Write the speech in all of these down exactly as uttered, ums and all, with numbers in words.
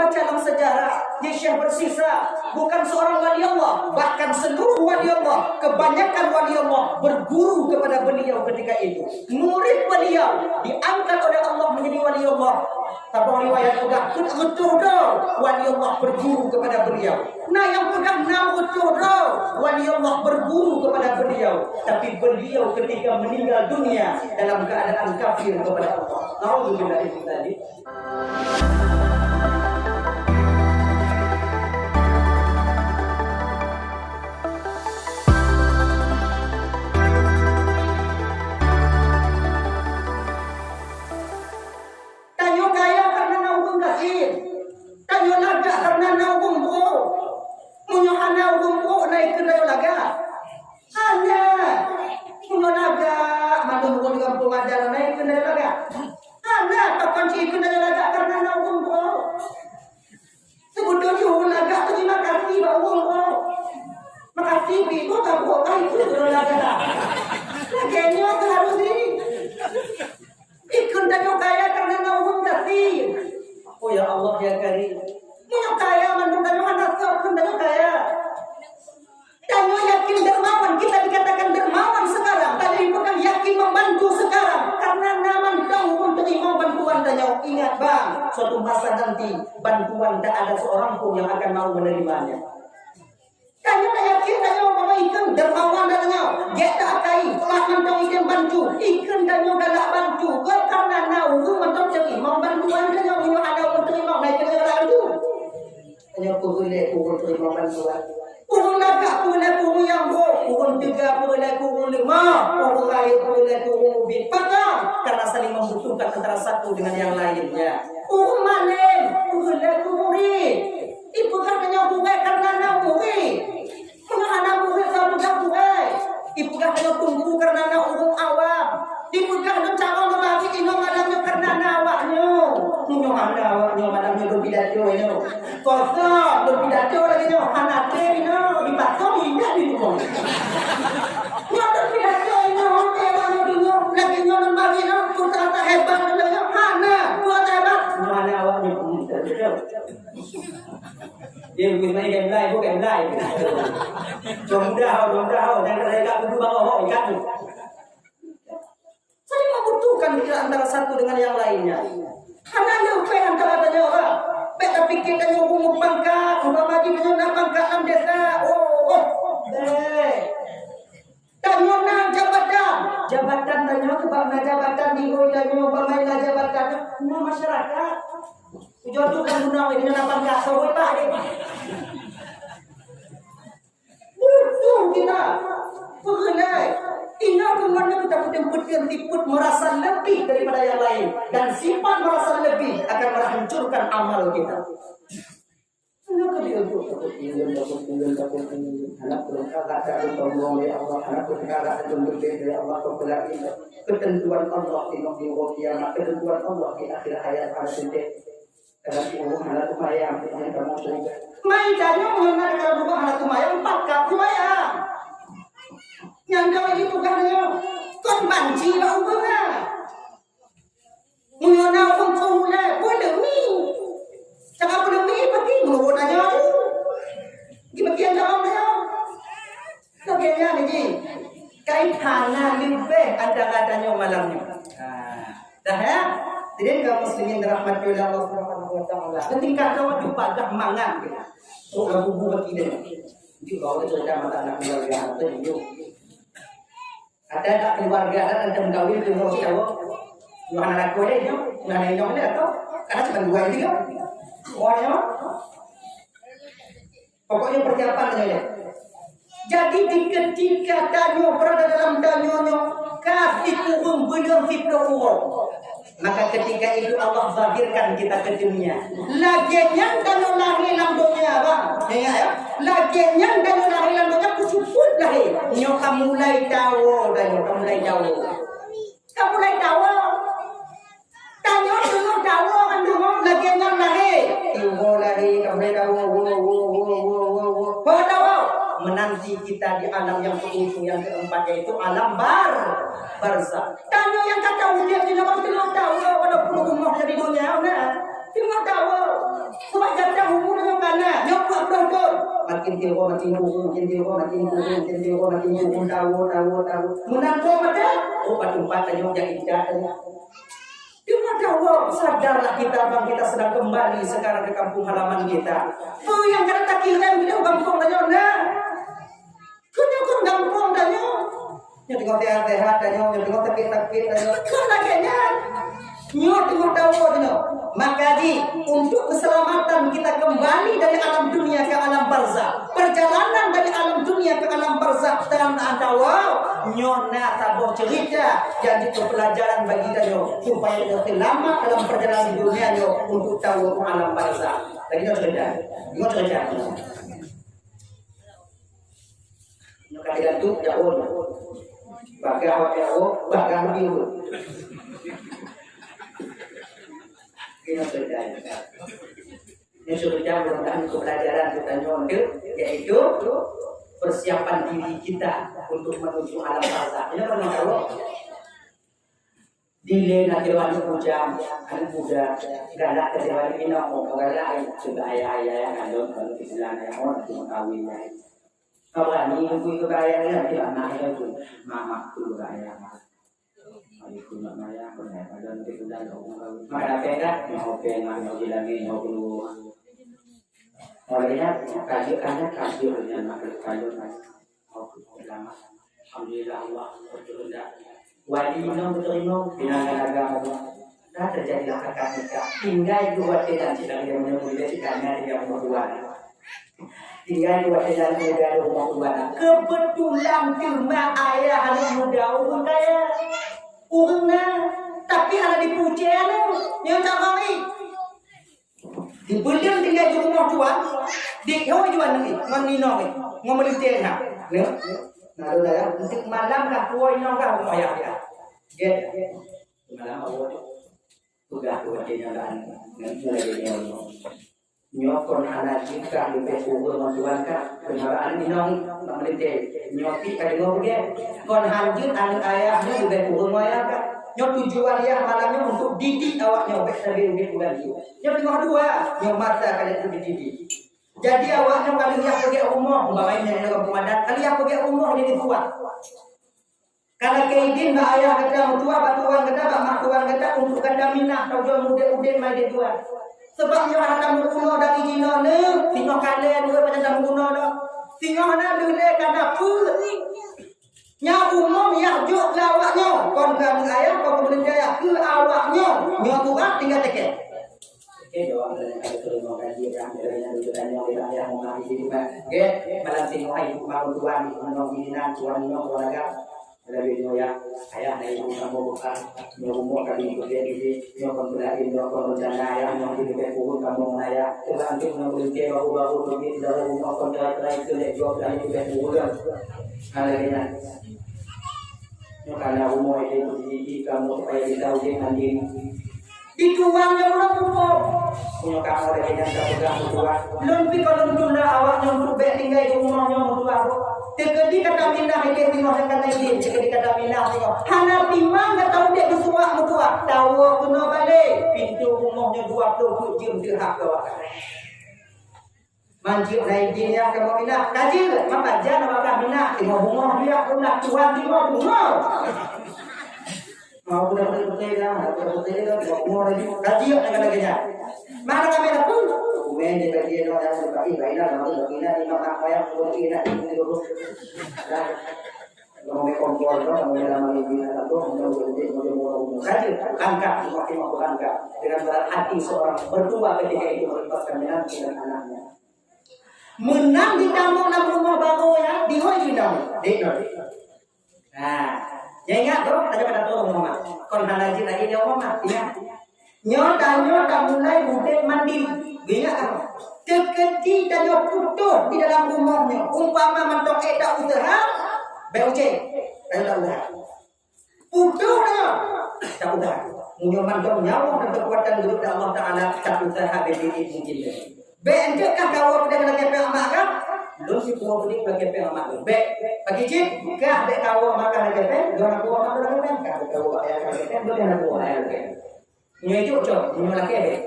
Dalam sejarah, Syekh Bersisa bukan seorang wali Allah, bahkan seluruh wali Allah, kebanyakan wali Allah berguru kepada beliau ketika itu. Murid beliau diangkat oleh Allah menjadi wali Allah. Saboh riwayat peugah, "Keuneuk reutôh droe wali Allah berguru kepada beliau." Nah, nyang peugah, "Nam reutôh droe wali Allah berguru kepada beliau." Tapi beliau ketika meninggal dunia dalam keadaan kafir kepada Allah. Naudzubillah min dzalik. Tanyoe kaya karena na ureuëng gasien. Tanyoe lagak karena na ureuëng brok. Meunyoe hana ureuëng brok, na ikheun tanyoe lagak? Hana. Meunyoe lagak, mandum ureuëng di gampông ada, na ikheun tanyoe lagak? Hana, pakon jikheun tanyoe lagak karena na ureuëng brok. Seubeutôi jih ureuëng lagak tu terima kasih bak ureuëng brok. Makasih pih, brok ka brok, bah ikheun ureuëng lagak. Lagée nyoe keuh harôh jih. Ikheun tanyoe kaya karena na ureuëng gasien. Oh ya Allah ya Karim. Meunyoe kaya mandum tanyoe hana soe kheun tanyoe kaya. Tanyoe yakin dermawan, kita dikatakan dermawan sekarang, tapi bukan yakin membantu sekarang. Karena na mantong ureuëng teurimong bantuan tanyoe. Ingat bang, suatu masa nanti bantuan tak ada seorang pun yang akan mau menerimanya. Tanyoe tak yakin tanyoe bahwa ikheun dermawan tanyoe, gét that akai, pat mantong ikheun bantu, ikheun tanyoe galak bantu, kon karena na ureuëng mantong teurimong bantuan tanyoe, meunyoe hana ureuëng teurimong, na ikheun tanyoe galak bantu. Tanyoe peureulée ureuëng teurimong bantuan. Ureuëng lagak peureulée ureuëng nyang brok, ureuëng teuga peureulée ureuëng leumah, ureuëng rayeuk peureulée ureuëng ubit. Pakon? Karena saling membutuhkan antara satu dengan yang lainnya. Ureuëng malém peureulée ureuëng murit. Ipeugah tanyoe gurée karena na murit. Meunyoe hana murit, soe peugah gurée? Ipeugah tanyoe teungku karena na ureuëng awam. Ipeugah lôn carông lôn marit inoe malam nyoe karena na awak nyoe. Meunyoe hana awak nyoe malam nyoe lôn pidato inoe. Kosong lôn pidato lagée nyoe, hana treb inoe, dipasong indak di luwa. Nyoe lôn pidato inoe, watée awak nyoe deungoe, lagée nyoe lôn marit inoe, peue ata hebat lagée nyoe, hana, peue ata hebat. Meunyoe hana awak nyoe, hmm, Dia mungkin main game live, bukan game live. Mudah, mudah, dan mereka kudu bawa ho ikan. Saling membutuhkan kita antara satu dengan yang lainnya. Hana leupah antara tanyoe orang. Bèk tapikir tanyoe ureueng pangkat, umpama jih tanyoe na pangkat lam desa. Oh, oh. Bèk. Tanyoe na jabatan. Jabatan tanyoe sebab na jabatan di tanyoe, umpama na jabatan, na masyarakat. Ujoe tu kan guna tanyoe na pangkat, soe bah deh. Butuh kita. Peureulée. Ingat keumanö kita peuteun-peuteun sifat merasa lebih daripada yang lain. Dan sifat merasa lebih akan menghancurkan amal kita. Hana keuh untuk takot ulôn, takot ulôn, takot ulôn. Hana keuh ka lôn sombong lé Allah, hana keuh ka lôn beutôi lé Allah, keupeulaki keuteuntuan Allah di yaumul kiamat, keuteuntuan Allah di akhir hayat hana teuntèe. Karena ureueng hana teumayang, hana tamong syeuruga. Mai tanyoe ngon hana ka ureueng hana teumayang, pakat teumayang. Nyang dua jih tugaih nyoe, kon banci bak ureueng na. Meunyoe na ureueng keu ulée, peuleumi. Cara peuleumi pati meunurot aja tu. Di bagian dalam dia. Bagian nyan ni, kai hana leubeh antara tanyoe malam nyoe. Ha. Dah ya? Jadi kaum muslimin dirahmati oleh Allah Subhanahu wa taala. Ketika kawan jumpa dah mangan kita. Oh, lagu buah kita. Itu baru cerita mata anak keluarga atau hidup. Ada tak keluarga, ada tante mengkawin tu mau tahu? Dua anak aku ada itu, dua anak inong ada atau? Karena cuma dua itu kan? Orang yang pokoknya persiapan saja. Jadi di ketika tanyoe berada dalam tanyoe nyoe, kasih kurung belum siplôh ureueng. Maka ketika itu Allah zahirkan kita ke dunia. Lagée nyan tanyoe lahé lam donya, bang. Ingat ya. Lagée nyan tanyoe lahé lam donya, kucuput lahé. Nyoe ka mulai tawoe, tanyoe ka mulai tawoe. Ka mulai tawoe. Tanyoe teungoh tawoe kan teungoh lagée nyan lahé. Tiwoe lahé, ka mulai tawoe, woe, woe, woe. Ho tawoe. Menanti kita di alam yang keujung, yang keempat, yaitu alam bar-, barzakh. Tanyoe nyang ka taudép nyoe teungoh tawoe, walaupun rumoh jadi donya, na. Teungoh tawoe. Sebab Jendela mati kuku, jendela mati kuku, jendela mati kuku, tawa, tawa, tawa. Meunan kok mata, oh, batu empat tanyoe jadi ikat tanyoe. Cuma tawa, sadarlah kita, bang, kita sedang kembali sekarang ke kampung halaman kita. Peue nyang ka takirém di kampung tanyoe na? Keu nyoe kon gampông tanyoe. Nyoe teungoh sehat-sehat tanyoe, nyoe teungoh sakét-sakét tanyoe. Kon lagèe nyan. Nyoe teungoh tawoe tanyoe. Maka jih, untuk keselamatan kita kembali dari alam dunia ke alam barzakh, perjalanan dari alam dunia ke alam barzakh, tan atawa nyoe na saboh cerita nyang jeuet pelajaran bagi tanyoe, supaya tanyoe selamat dalam perjalanan di dunia nyoe untuk tawoe ke alam barzakh. Lagèe nyoe cerita. Nyoe cerita. Nyoe ka digantung jauh. Bagah wak jauh, bagah lebih jauh. Ini sudah. Ini sudah, mudah-mudahan untuk pelajaran kita nyoe tu, yaitu persiapan diri kita untuk menuju alam barzakh. Ini pernah tahu? Dilèe na keudroe aneuk bujang, aneuk muda, galak keudroe aneuk inong, galak, eh, keu ayah-ayah nyang kandông, keu bulan nyang on, keu meukawen nyan. Ka berani ngui keu ayah nyan, keu aneuk nyan tu, mamak keu ayah. Aduh, keu mak ayah, keu ayah, kandông, keu bulan, keu meukawen. Maka dapet dah, nyoe pèng, nyoe jilami, nyoe keu. Oleh nyan, kajeut aneuk, kajeut nyan, mak kandông, Alhamdulillah, Allah berkehendak. Wali inong beuteurimong, pinangan agama. Dah terjadilah akad nikah. Tinggai dua tenan, cit lagèe meunyoe muda cit hana di rumoh tuan. Tinggai dua tenan muda di rumoh tuan. Kebetulan teuma ayah aneuk muda ureueng kaya. Ureueng na, tapi hana dipucèe aneuk. Nyoe tak baik. Dipeuleueng tinggai di rumoh tuan, di hôi tuan nyoe, ngon inong nyoe, ngon meulintèe na. Nyoe, na lôn ayah, untuk malam ka tuwoe inong ka rumoh ayah dia. Dia, malam awak tu, peugah tu watèe nyoe lah, nyoe, nyoe lagèe nyoe, nyoe. Nyoe kon hana jeuet ka leubeh kureueng ngon tuan ka, keumaraan inong ngon meulintèe. Nyoe pih ka deungoe beugèt. Kon han jeuet aneuk ayah nyoe leubeh kureueng ngon ayah ka. Nyoe tujuan ayah malam nyoe untuk didik awak nyoe bèk sabe udép bukan jih. Nyoe teungoh dua, nyoe masa ka lheueh dididik. Jadi awak nyoe ka lheueh yah peugèt rumoh, umpama nyoe di kampung adat, ka lheueh yah peugèt rumoh jadi tuan. Ka lakèe idin bak ayah gata meutuah, bak tuan gata, bak mak tuan gata untuk gata minah, taujok udép-udép mai di tuan. Sabab nyoe hana tameuguno dari jinoe neuh, singoh kalèe dua pajan tameuguno dah. Singoh na lheueh lé ka na peue. Nyan umum yah jok keu awak nyoe, kon keu aneuk ayah, kon keu meulintèe ayah, keu awak nyoe, nyoe tuan tinggai teuka. Oke, doa dan kami terima kasih ya, dari yang kita tanya oleh ayah mau ngaji di rumah. Oke, malam singoh hai, bangun tuan, di rumah ini, tuan, tuan, tuan, Lagèe nyoe ya, ayah na ibu kamoe beukah, nyoe rumoh ka lheueh beudé-beudé, nyoe kon beulaén, nyoe kon reuncana ayah, nyoe di leubeh kureueng kamoe ngon ayah. Coba antum nyoe meulintèe baru-baru beudé dari rumoh kon cerai-cerai keu lhèe gob dari leubeh kureueng. Hana lagèe nyan. Nyoe kana rumoh ilèe beudé kamoe supaya bisa udép mandiri. Di tuan nyang lôn peuphom. Meunyoe kamoe lagèe nyan ka peugah meutuah, lôn pih kon lôn tula awak nyoe untuk bèk tinggai di rumoh nyoe meutuah. Teukeudi ka taminah idéh singoh nyang ka na idéh, teukeudi ka taminah singoh. Hana timang gata udép beusuwak meutuah. Tawoe keunoe balè, pintoe rumoh nyoe dua ploh peuet jeuem teuhah keu awak. Manjeuet na idin nyang kamoe minah. Ka jeuet, meupajan awak ka minah. Teungoh bungöh jih, pun na tuan teungoh bungöh. Mau kuda putih-putih dah, kuda putih dah, teungoh bungöh lagi. Ka jeuet, na kata kerja. Mana kami dah pun? Kumén dia kata dia, dia orang yang berkati, baiklah, mau berkati, dia nak apa yang berkati, nak ikut dulu. Dah. Kamoe kompor, kamoe dalam ini, atau kamoe berhenti, kamoe mau, mau saja. Langkah, semakin mau berlangkah. Dengan berat hati seorang mertua ketika itu melepaskan menantu dan anaknya. Meunan jitamong lam rumoh barô nyan, di hôi jitamong. Di hôi. Nah, nyan ingat tu, ada pada tu rumah mak. Kon hana jih lagi dia rumah mak. Ingat. Nyoe tanyoe tamulai udép mandiri. Ingat kan? Teukeudi tanyoe putôh di dalam rumoh nyoe, umpama mantong ék ta useuha, bèk ujé. Tanyoe ta useuha. Putôh dah. Tak usah. Meunyoe mantong nyawöng dan keukuatan geujok lé Allah Taala, tak usah habéh duit mungkin deh. Bèk enteuk kah kawoe peudeh lagèe péng amak kah? Lôn sikuwoe peudeh lagèe péng amak lôn. Bèk. Pagi cit, kah bèk kawoe amak kah lagèe péng, lôn nak kuwoe amak lôn lagèe péng, kah bèk kawoe amak lagèe péng, lôn nak kuwoe amak lagèe péng. Meunyoe itu cok, meunyoe lakèe bèk.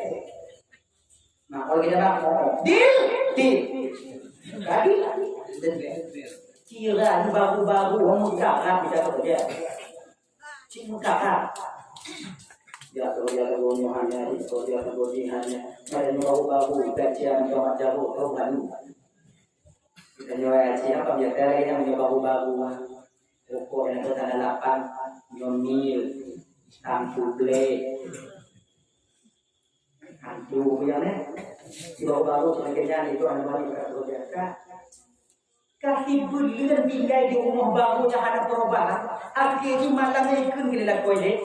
Nah, kalau kita nak ngomong, deal. Ti. Tadi. Kira baru-baru orang muka kan kita kerja. Cik muka kan. Ya kerja kerja hanya, kerja kerja hanya. Ada yang baru-baru kerja macam-macam tu baru. Kita nyoe cik apa biasa lagi yang baru-baru. Rokok yang ada tanda lapan, nyomil, hantu black. Hantu apa yang ni? Baru-baru kerja itu ada baru kerja. Kasi buleuen tinggai di rumoh baru nyang hana perubahan, akhé jih malam nyan ikheun keu lelaki deh.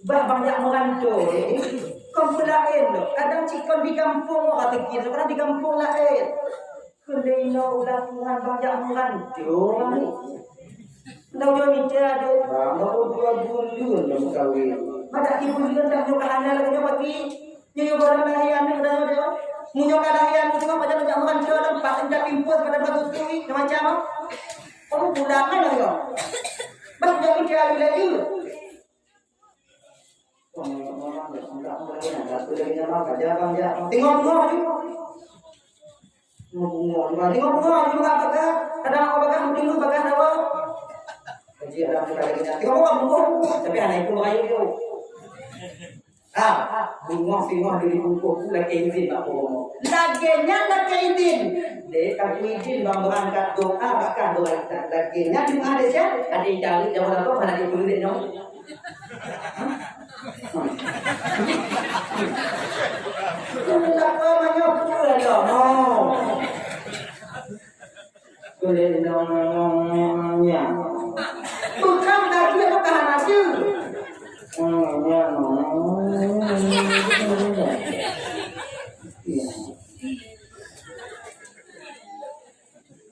Bah banyak merantau deh. Kon peulaén lom, kadang cit kon di gampông orang teuki, kadang di gampông laén. Keuleunyoe ulah Tuhan banyak merantau kami. Ndak jauh mita deh. Bang, baru dua buleuen dah meukawen. Madak di buleuen dah nyoe hana lagèe nyoe pagi. Nyoe barang lahé aneuk dah nyoe. Meunyoe ka lahé aneuk tengok macam-macam orang cok dalam pat, indak pimpus pada batu tui, macam-macam. Kamu pulang kan lagi kau? Bah, jadi dia lagi. Tengok bunga tu. Tengok bunga tu, tengok bunga tu, tengok bunga tu, tengok bunga tu, kadang aku bagah, tengok bagah apa? Kaji ada apa lagi? Tengok bunga, bunga. Tapi anak itu merayu tu. Ah, bungoh singoh di bungkôh tu lakèe izin bak Allah. Lagèe nyan lakèe izin. Dek, ka izin bang beurangkat doa, bahkan doa intan. Lagèe nyan doa dek siap, ada yang cari jawab apa, mana dia tulis dek nyoe. Kenapa menyebut Allah? Kulit nyonya. Bukan lagi bukan lagi. Nyonya.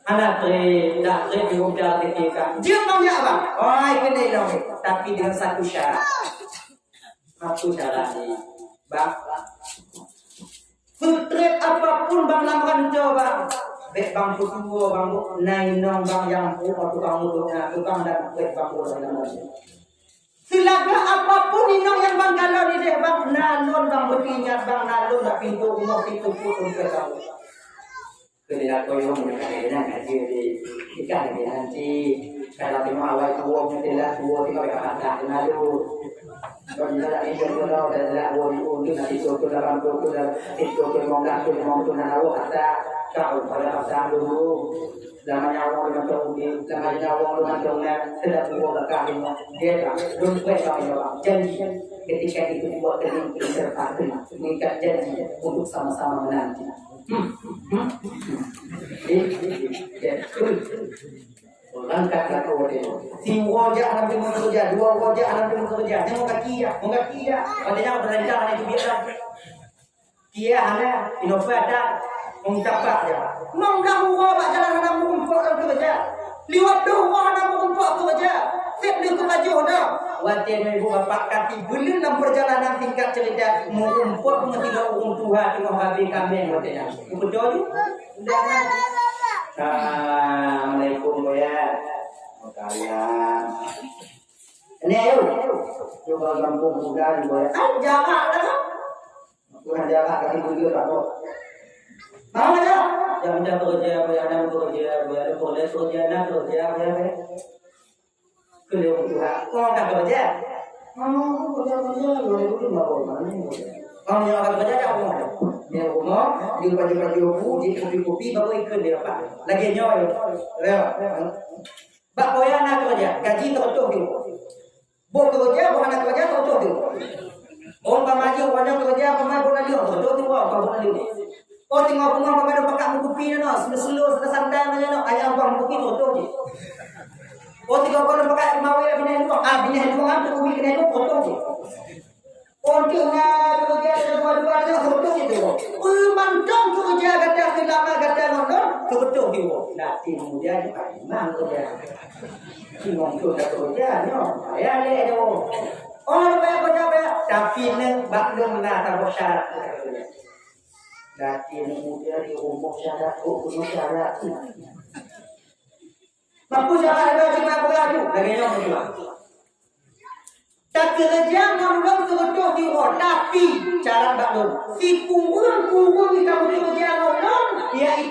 Anak trép, dak trép diudah ketika. Jeuet nyonya, Bang. Oi, kena dong. Tapi dengan satu syarat. Apa cara ni? Bang. Seutrép apapun bang lam ranco bang. Bèk bang peutuwo bang, na inong bang nyang peutuwo tukang udok na tukang dan bèk bang peutuwo dalam ranco. Seulagèe apapun inong nyang bang galak idéh bang, na lôn bang beuingat bang, na lôn bak pintoe rumoh pintoe peuet rumpèe bang. Keu lila koyong nyan ka lagèe nyan ka jeuet jih. Ikan lagèe nyan cit. Kalau teungoh awai tuwo nyan teulah tuwo teungoh ka patah teuma lôn. Kon nyoe dak inong keunoe dan teulah tuwo di ujong nanti tuwo lapan puluh tuwo dan itu tuwo limong belas tuwo limong tuwo na awak asa kau pada asa dulu. Lama nyawa lima tahun ni, lama nyawa lima tahun ni, teulah tuwo bakah lima. Dia dah, lôn buat kau nyoe janji. Ketika itu tuwo teungoh kita terpaksa mengikat janji untuk sama-sama menanti. Orang kata kau deh. Si uroja alam tu bekerja, dua uroja alam tu bekerja. Jangan kaki ya, mau kaki ya. Padahal berencana itu biasa. Kia hana, inova ada, mengkapak ya. Mengkamu uroja jalan hana mengumpat kerja. Liwat tu uroja hana mengumpat kerja. Sip di tu kajuh dah. Watèe ibu bapak kaki beuleuen dalam perjalanan singkat cerita, meurumpok meusidroe ureueng tuha teungoh rabe kameng watèe nyan. Beutôi tu? Assalamualaikum, Buya. Makanya. Ini ayo. Coba gampông muda di Buya. Kan jarak dah. Kurang jarak kaki bulu tak kok. Mau aja. Yang udah kerja, Buya, ada kerja, Buya, ada boleh kerja, ada kerja, Buya. Keliling Tuhan. Kau tak kerja? Oh, kerja, kerja. Dua ribu lima belas, mana ni? Kau ni orang kerja tak mau. Ni rumah, di baju-baju bu, di kopi-kopi, baru ikut dia apa? Lagi nyoy. Ya. Bak Buya na kerja, gaji seratus ribu. Boh kerja, boh hana kerja, seratus ribu. Umpama jih, ureueng nyoe kerja, umpama boh naleueng, seratus ribu, boh naleueng. Oh, teungoh beungoh, umpama dong pakat meukupi nyoe, selo-selo, santai-santai nyoe, ayah buah meukupi, seratus ribu. Oh, tiga bulan pakat kemawé, binèh luwang, ah, binèh luwang, ah, meukupi binèh luwang, seratus ribu. Untuk na kerja dua-dua nyoe, seratus ribu. Peumantong kerja gata seulama gata ngon lôn, seratus ribu. Nah, kemudian, memang kerja. Imam tu dah kerja nyoe. Ya, ya, ya. Oh, bayar, bayar, bayar. Tapi ni bak lôn na saboh syarat. Tapi ni muda di umur syarat, oh, penuh syarat. Mampu syarat ada cuma beradu. Lagi nyoe tu. Tak kerja ngon lôn seubeutôi siwoe, tapi syarat bak lôn. Sikureueng-kureueng kamu kerja ngon lôn, yaitu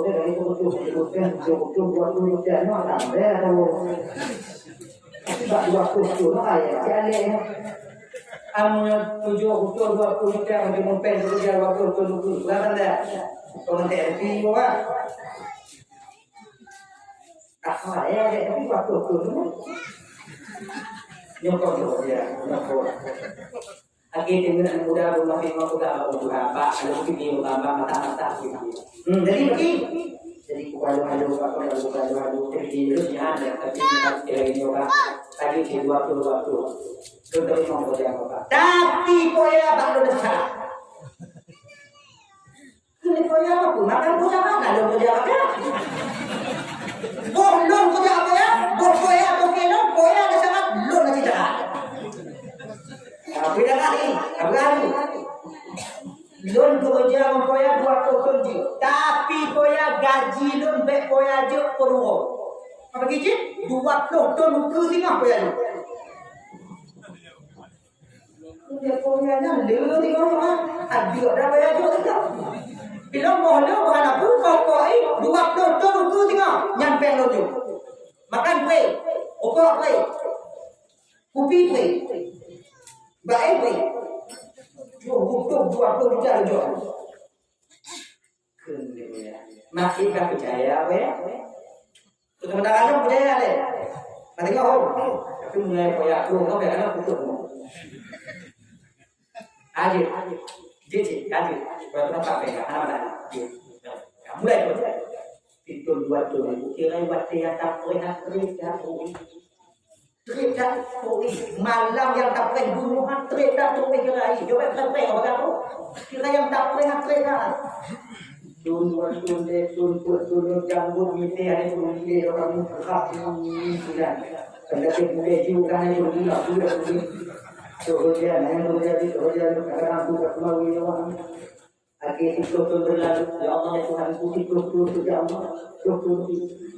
udah dari tujuh puluh, tujuh puluh, dua puluh, dua puluh, dua puluh. Tapi bak dua puluh tu, no, ayah, cik Alek, no. Amun tujuh puluh, dua puluh, macam mungkin kerja dua puluh tu, tu, tu, berapa dah? Kau nanti L P, kau, kan? Ah, ya, ya, tapi waktu tu, tu. Nyokong tu, ya, nyokong. Lagi dengan muda, rumah lima muda, baru juga, Pak, kalau pergi, Pak, mata-mata, gitu. Hmm, jadi pergi. Jadi, kupalu-halu, Pak, kupalu-halu, pergi terus, ya, ada, tapi, ya, ini orang, tadi, dua puluh, dua puluh. Tu, terus, mau kerja apa, Pak? Tapi, poya, Pak, lu besar. Keuneuk poya apa? Makan poya mana lôn poya makan? Boh lôn poya apa ya? Boh poya toke lôn, poya ada sangat lôn lagi jahat. Tapi dah kali, aku kali. Lôn kerja ngon poya dua puluh thon jih. Tapi poya gaji lôn bèk poya jeuet peuruoh. Apa gaji? Dua puluh thon ukeue singoh poya lôn. Udah poya nyan le tengok mah. Aduh, dah poya jok tengok. Bila moh le, bukan aku, kau kau, eh, dua puluh thon ukeue tengok. Nyampeng laju. Makan kueh. Rokok kueh. Kupi kueh. Bae kueh. Jok, rokok dua puluh juta jok. Masih ka percaya, weh? Sementara tu percaya deh. Mari kau. Tapi mulai koyak tu, kau kena putus. Aje. Aje. Aje. Kalau tu nampak, anak-anak. Mulai tu. Itu dua tu. Kira waktu yang tak pernah cerita. Trép that tuéh, malam nyang tapreh bunoe han trép that tuéh kira ai. Jaweueb tapreh, apa kata? Kira nyang tapreh han trép that. Thon dua thon lhèe thon peuet thon lhèe janggut mité ada thon lhèe orang mukhaf ni bulan. Tanda ke bulan ju kan ada thon lhèe bulan ni. Thon lhèe, ada thon lhèe, thon lhèe, kadang-kadang tu tak mau ni orang. Akhé siplôh thon beurlalu, "Ya Allah, ya Tuhanku, siplôh thon, ya Allah, siplôh thon."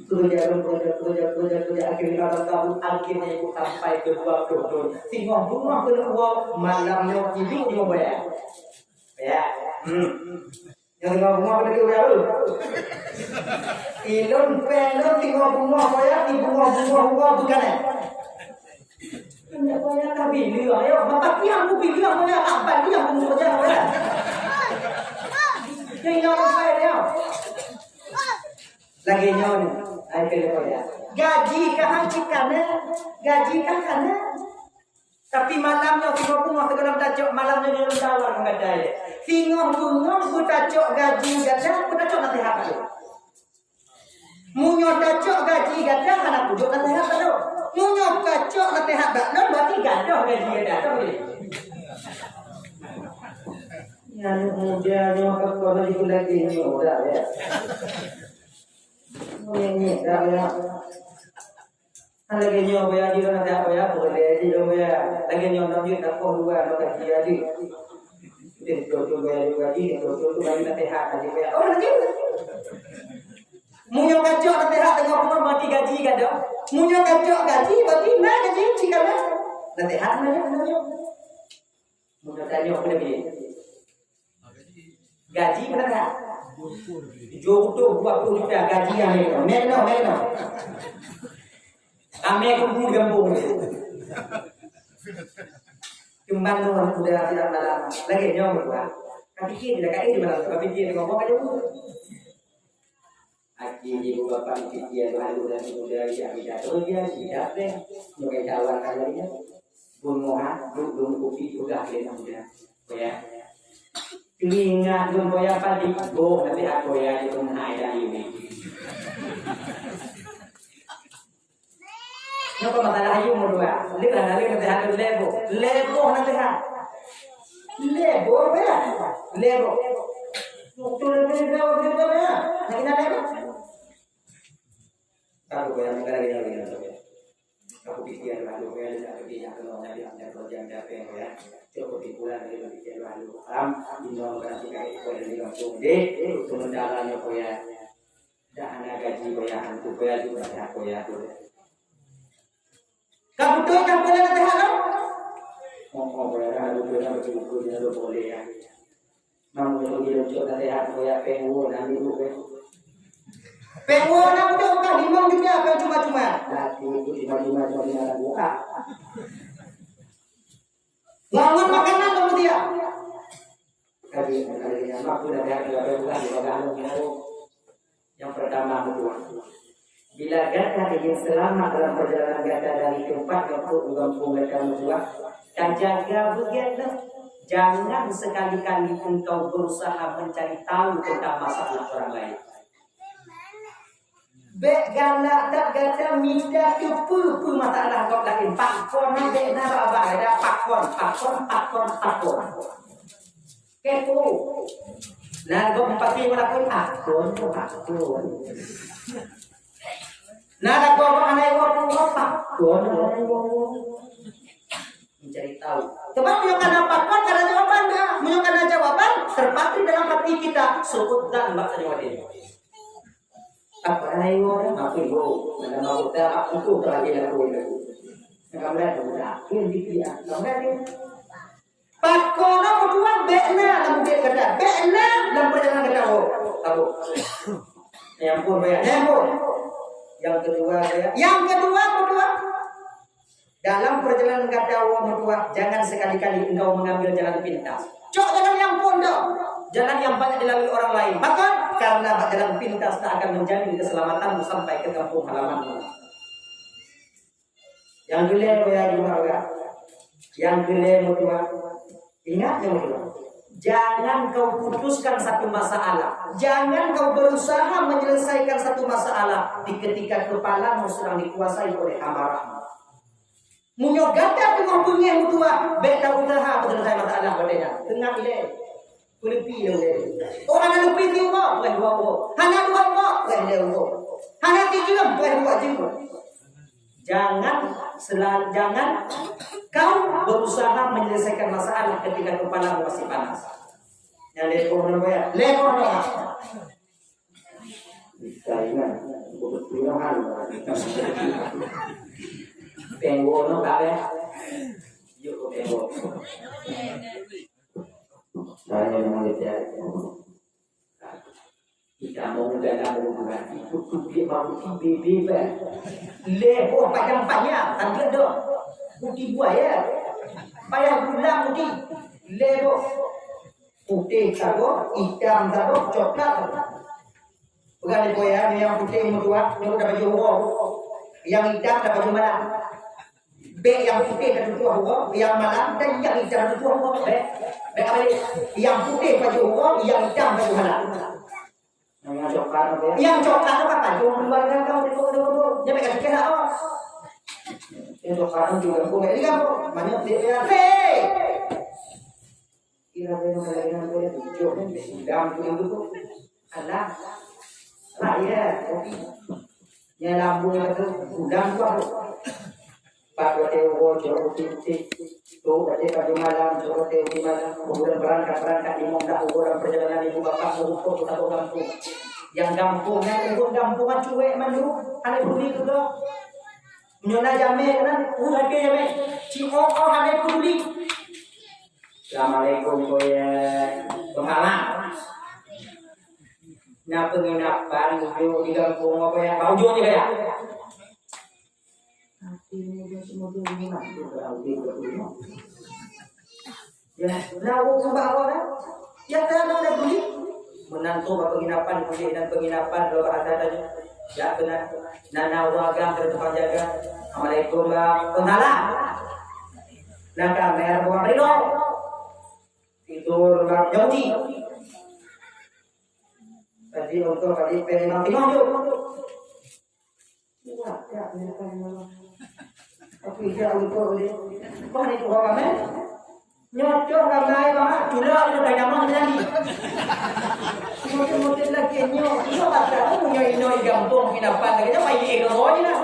Keureuja lom, keureuja, keureuja, keureuja, keureuja. Akhé lima belas tahun, akhirnya ibu sampai ke dua puluh thon. Singoh beungoh keuneuk woe, malam nyoe ibu nyoe bayar. Ya. Hmm. Nyang singoh beungoh keuneuk bayar tu. Ilôn péng lôn singoh beungoh bayar, ibu beungoh, beungoh, beungoh bukan, eh? Ndak payah ka bilang, ya. Bapak tiang ku bilang, payah abang tiang ku bekerja, ya. Tinggal saya dia. Lagi nyoe ni, ai kena payah. Gaji ka han cit kana, gaji ka kana. Tapi malam nyoe singoh beungoh sigohlom tacok, malam nyoe nyoe tawar ngon gata. Singoh beungoh beutacok gaji gata, beutacok naseuhat laju. Meunyoe tacok gaji gata hana kujok naseuhat bak lôn. Meunyoe tacok naseuhat bak lôn, berarti gadoh gaji gata. Tahu tak? Nyan muda nyoe ka kon lagi lagi nyoe dah ya. Nyoe dah ya. Lagi nyoe boya jih naseuhat boya, boleh jih dong boya. Lagi nyoe dong jih takoh dua mata dia jih. Dia betul-betul boya juga jih, betul-betul lagi naseuhat lagi boya. Oh, lagi. Meunyoe kacok naseuhat teungoh bunoe, berarti gaji ka dong. Meunyoe kacok gaji, berarti na gaji cit ka na. Naseuhat na nyoe, na nyoe. Meunyoe tanyoe pun lagi. Gaji pun na. Tujuh puluh, dua puluh juta gaji yang lain. Meno, meno. Kami kubu di kampung. Cuman tu udah tidak malam. Lagi nyoe berdua. Tapi dia tidak kayak di malam. Tapi dia ngomong aja dulu. Aki ibu bapa pikiran lalu dan muda yang tidak kerja, tidak teh, mereka tawarkan lainnya. Bunga, duduk kopi juga kena muda. Ya. Ingat dong boya padi, boh nanti aku ya di rumah ayah ini. Nyoe peumasalah ayue meudua. Lé lah, lé naseuhat lé boh. Lé boh naseuhat. Lé boh ya. Lé boh. Betul, betul, betul, betul, ya. Lagi nak lé boh? Aku yang lagi, lagi, lagi. Aku pikir lalu ya, aku pikir lalu, nabi ada kerja, ada apa ya. Cukup di bulan dari pikir lalu. Am, di nomor berarti kayak itu yang di kampung deh. Itu sementara nyoe ya. Dah hana gaji, boya hantu, boya juga dah, boya tu. Ka beutôi kan boya naseuhat lom? Oh, oh, boya dah, boya dah, betul-betul dia tu boleh ya. Namun dia pergi lucu naseuhat, boya pengwo dan ibu, eh. Pengwo nak betul bukan limong juta, bukan cuma-cuma. Nanti itu cuma-cuma, cuma-cuma nak buka. Bangun makanan kamu dia. Tadi, tadi, apa pun ada, ada, ada, ada, ada, ada, ada. Yang pertama, meutuah. Bila gata ingin selamat dalam perjalanan gata dari tempat gata u gampông gata meutuah, tajaga beugét neuh. Jangan sekali-kali engkau berusaha mencari tahu tentang masalah orang lain. Bék galak that gata mita keu peue-peue masalah gob laén. Pakon na bék na bak-bak gata, pakon, pakon, pakon, pakon. Kepo. Na gob mupati meulakon, pakon, pakon. Na lakoe gob hana iwoe, pakon, hana iwoe. Mencari tahu. Sebab meunyoe kana pakon, kana jawaban dah. Meunyoe kana jawaban, terpatri dalam hati kita, seuôt dan bak tanyoe. Apa yang orang aku ibu, mana mau tak aku tu lagi aku ibu. Kamu dah tahu dah, aku yang dipilih, kamu dah tahu. Pakon na meutuah bék na lam biet gata, bék na lam perjalanan gata. Oh, tahu. Yang pun banyak, yang pun. Yang kedua, yang kedua meutuah. Dalam perjalanan gata woe meutuah, jangan sekali-kali engkau mengambil jalan pintas. Cok jalan nyang phon dong, jalan yang banyak dilalui orang lain. Pakon? Karena bak jalan pintas tak akan menjamin keselamatanmu sampai ke kampung halamanmu. Yang keulhèe, ya, juga, ya. Yang keulhèe meutuah, ingat ya, meutuah. Jangan kau putuskan satu masalah. Jangan kau berusaha menyelesaikan satu masalah di ketika kepalamu sedang dikuasai oleh amarahmu. Meunyoe gata teungoh beungéh meutuah, bék ta useuha peuseuleusoe masalah watèe nyan. Teungoh ilèe, peuleupi lé ulèe. Oh, hana leupie siuroe, preh dua uroe. Hana dua uroe, preh lhèe uroe. Hana sijeuem, preh dua jeuem. Jangan sela-, jangan kau berusaha menyelesaikan masalah ketika kepalamu masih panas. Nyan lé boh nyoe ya, lé boh nyoe. Saingan, bukan pilihan. Pengwo no kabe. Yuk pengwo. Saya mau lihat. Kita mau dalam hubungan itu dia mau bebe. Lebo panjang-panjang, tapi ada putih buaya. Payah gula putih. Lebo. Putih saboh, itam saboh, coklat saboh. Peugah lé boh ya, nyang putih meutuah, nyang udah baju uroe. Nyang itam dah baju malam. Bék nyang putih dah tutuah uroe, nyang malam dan nyang itam dah tutuah uroe. Bék, bék apa ni? Nyang putih baju uroe, nyang itam baju malam. Nyang coklat apa ya? Nyang coklat apa? Baju luar kan kau, dia kau, dia kau. Dia bék kata kira apa? Nyang coklat tu juga kau, dia kan kau. Mana dia, dia? Hei! Kira-kira kalian boleh tunjuk kan, dendam tu yang tu. Alah. Lah, ya, kopi. Yang lambung itu, udang tu apa? Pat watèe uroe jok u tiep-tiep, trok watèe pagi malam jok watèe u malam, kemudian berangkat-berangkat limong dak uroe dalam perjalanan ibu bapak meureumpok u saboh gampông. Nyang gampông nyan ureueng gampông nyan cuek mandum, hana peduli keu gob. Meunyoe na jamèe keunan, ureueng até jamèe, ci-o-o hana peduli. Assalamualaikum, Boy. Penghalang. Na penginapan ujoe di gampông apa ya? Bak ujoe je kaya. Ya, na ureueng subah awak dah. Ya, tak ada, tak ada peduli. Meunan trok bak penginapan, pulih dan penginapan, kalau bahasa tadi. Ya, keunan. Na, na ureueng agam, keunan tukang jaga. Assalamualaikum, Bang. Penghalang. Na kamer, buang ridho. Tidur bak jauhi. Tadi nonton tadi pengen mati mau yuk. Kuat tak ni kan malam. Tapi dia untuk dia. Kau ni tu orang kan? Nyocok ramai banget. Cula dia dah nyaman tadi. Mungkin-mungkin lagi nyok. Nyok kata aku punya ino di gampông pinapan lagi. Apa ini ego kau ni lah?